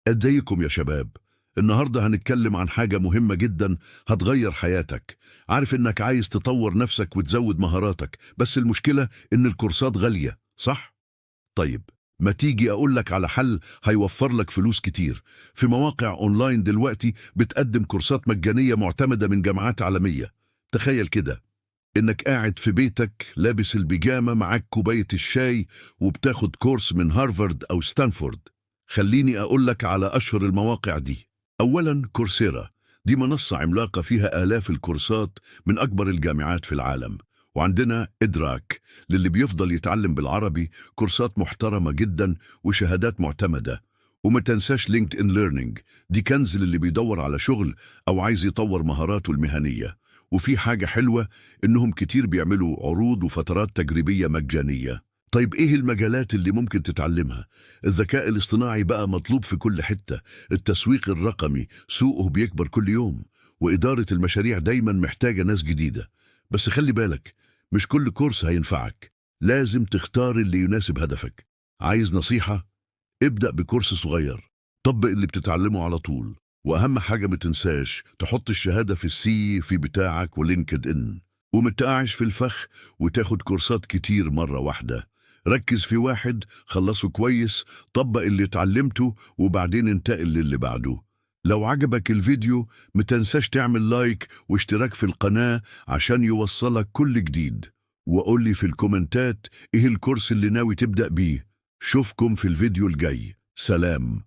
ازيكم يا شباب؟ النهاردة هنتكلم عن حاجة مهمة جدا هتغير حياتك. عارف انك عايز تطور نفسك وتزود مهاراتك، بس المشكلة ان الكورسات غالية، صح؟ طيب، ما تيجي اقولك على حل هيوفر لك فلوس كتير. في مواقع اونلاين دلوقتي بتقدم كورسات مجانية معتمدة من جامعات عالمية. تخيل كده انك قاعد في بيتك لابس البيجامة، معاك كوباية الشاي، وبتاخد كورس من هارفارد او ستانفورد. خليني اقولك على اشهر المواقع دي. اولا كورسيرا، دي منصة عملاقة فيها آلاف الكورسات من أكبر الجامعات في العالم. وعندنا إدراك للي بيفضل يتعلم بالعربي، كورسات محترمة جدا وشهادات معتمدة. وما تنساش LinkedIn Learning، دي كنز للي بيدور على شغل أو عايز يطور مهاراته المهنية. وفي حاجة حلوة، إنهم كتير بيعملوا عروض وفترات تجريبية مجانية. طيب، إيه المجالات اللي ممكن تتعلمها؟ الذكاء الاصطناعي بقى مطلوب في كل حتة، التسويق الرقمي سوقه بيكبر كل يوم، وإدارة المشاريع دايما محتاجة ناس جديدة. بس خلي بالك، مش كل كورس هينفعك، لازم تختار اللي يناسب هدفك. عايز نصيحة؟ ابدأ بكورس صغير، طبق اللي بتتعلمه على طول، وأهم حاجة ما تنساش تحط الشهادة في ال CV بتاعك و LinkedIn. ومتقعش في الفخ وتاخد كورسات كتير مرة واحدة. ركز في واحد، خلصه كويس، طبق اللي اتعلمته، وبعدين انتقل للي بعده. لو عجبك الفيديو متنساش تعمل like واشتراك في القناة عشان يوصلك كل جديد، وقولي في الكومنتات ايه الكورس اللي ناوي تبدأ بيه. شوفكم في الفيديو الجاي، سلام.